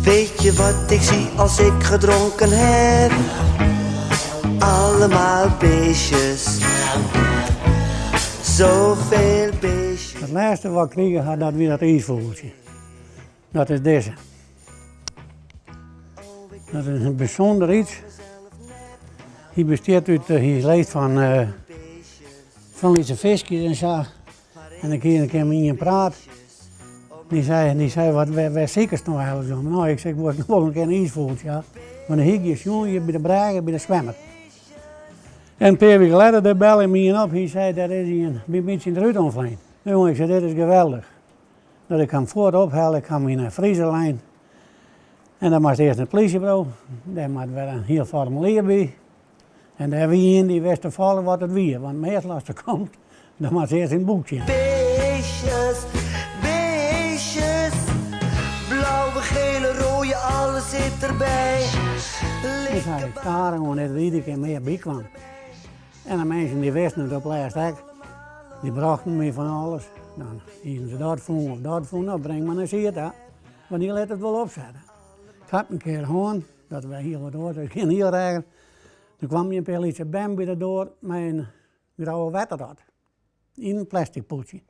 Weet je wat ik zie als ik gedronken heb? Allemaal beestjes. Zoveel beestjes. It lêste wat ik krige ha, dat wie dat iisfûgeltsje. Dat is dizze. Dat is in bysûnder iets. Hy bestiet út, hy leeft fan, fan lytse fiskjes en sa. En ik hie in kear mei ien praat. Dy sei, dy sei wat, wêr sikest no eigentlik om? No, ik sei, ik wol wol in kear in iisfûgeltsje ha. Want dy hie ik hjir sjoen, hjir by de brêge, by de swemmer. En in pear wike letter, dêr belle my ien op, hy sei, dêr is ien by my tsjin de rút oanflein. Jonge, ik sei, dit is geweldich. Dat ik ha him fuort ophelle, ik ha him yn in friezer lein. En dan moast earst nei it plysjeburo, dêr moat wer in hiel formulier by. En dêr wie ien dy wist tafallich wat it wie, want meastal ast der komst, dan moatst earst yn it boek sjen. Beestjes, beestjes, blauwe, gele, rode, alles zit erbij. En sa is it stadichoan dat der iedere kear mear by kwam. En de minsken dy wisten it op lêst ek, dy brochten my fan alles. Dan hienen se dat fûn of dat fûn, no bring mar nei Sierd ta, want dy lit it wol opsette. Ik ha in kear hân, dat wie hiel wat oars, dat gie hiel erger. Der kwam in pear lytse bern by de doar mei in grauwe wetterrot yn in plastic pûdsje.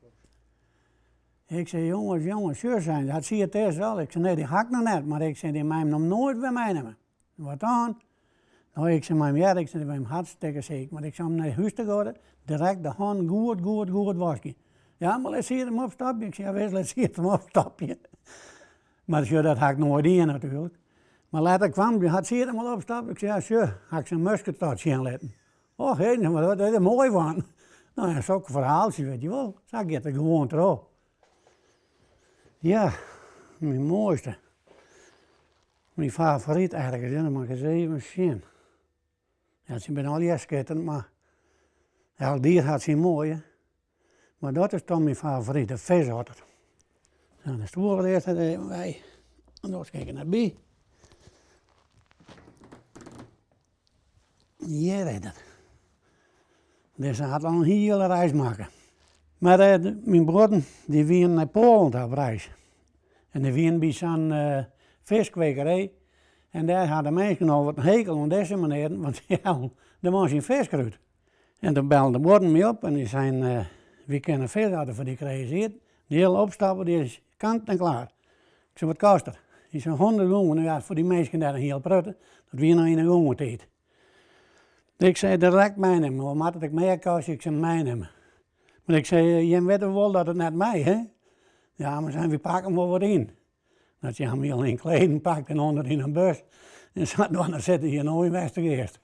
Ik sei, jonges, jonges, sjoch sein, hat Sierd dizze al? Ik sei, nee, dy ha ik noch net, mar ik sei, dy mei him noch noait wer meinimme. Wat dan? No, ik sei mei him, hear, ik sei, dy binne hartstikke siik, mar ik sei, om nei hûs te gean, direkt de hannen goed, goed, goed waskje. Ja, mar lit Sierd him opstopje. Ik sei, jawis, lit Sierd him opstopje. Mar sjoch, dat ha ik noait dien natuerlik. Mar letter kwam, hat Sierd him al opstoppe? Ik sei, ja sjoch, ha ik se in muskusrat sjen litten. Och heden, wat is der moai fan. No ja, sokke ferhaaltsjes, wit je wol. Sa giet it gewoan troch. Ja, myn moaiste. Myn favoryt ergens, dan moat ik ris even sjen. Ja, se binne allegear skitterend, mar elk dier hat syn moaie. Mar dat is toch myn favoryt, de fisotter. No, de stoel der earst even by. En dan kijk ik nei by. Hjir is it. Dizze hat al in hiele reis makke. Mar myn bruorren dy wienen nei Poalen ta op reis. En dy wienen by sa'n fiskkwekerij en dêr ha de minsken al wat in hekel oan dizze menearen, want dy hellen de man syn fisk derút. En toen bellen de buorren my op en dy seinen, wy kinne in fisotter foar dy krije Sierd. Dy hiele opstopper dy is kant en klaar. Ik sei, wat kostet? Hy sei, hûndert gûne. No ja, foar dy minsken dêr in hiel protte. Dat wie noch yn de gûnetiid. Ik sei, direkt meinimme, al moat it ek mear kostje, ik sei meinimme. Mar ik sei, jim witte wol dat it net mei, hè? Ja, mar seinen, wy pakke him wol wat yn. Dat se ha him hiel yn kleden pakt en ûnder yn in bus. En sadwaande sit er hjir no yn Westergeast.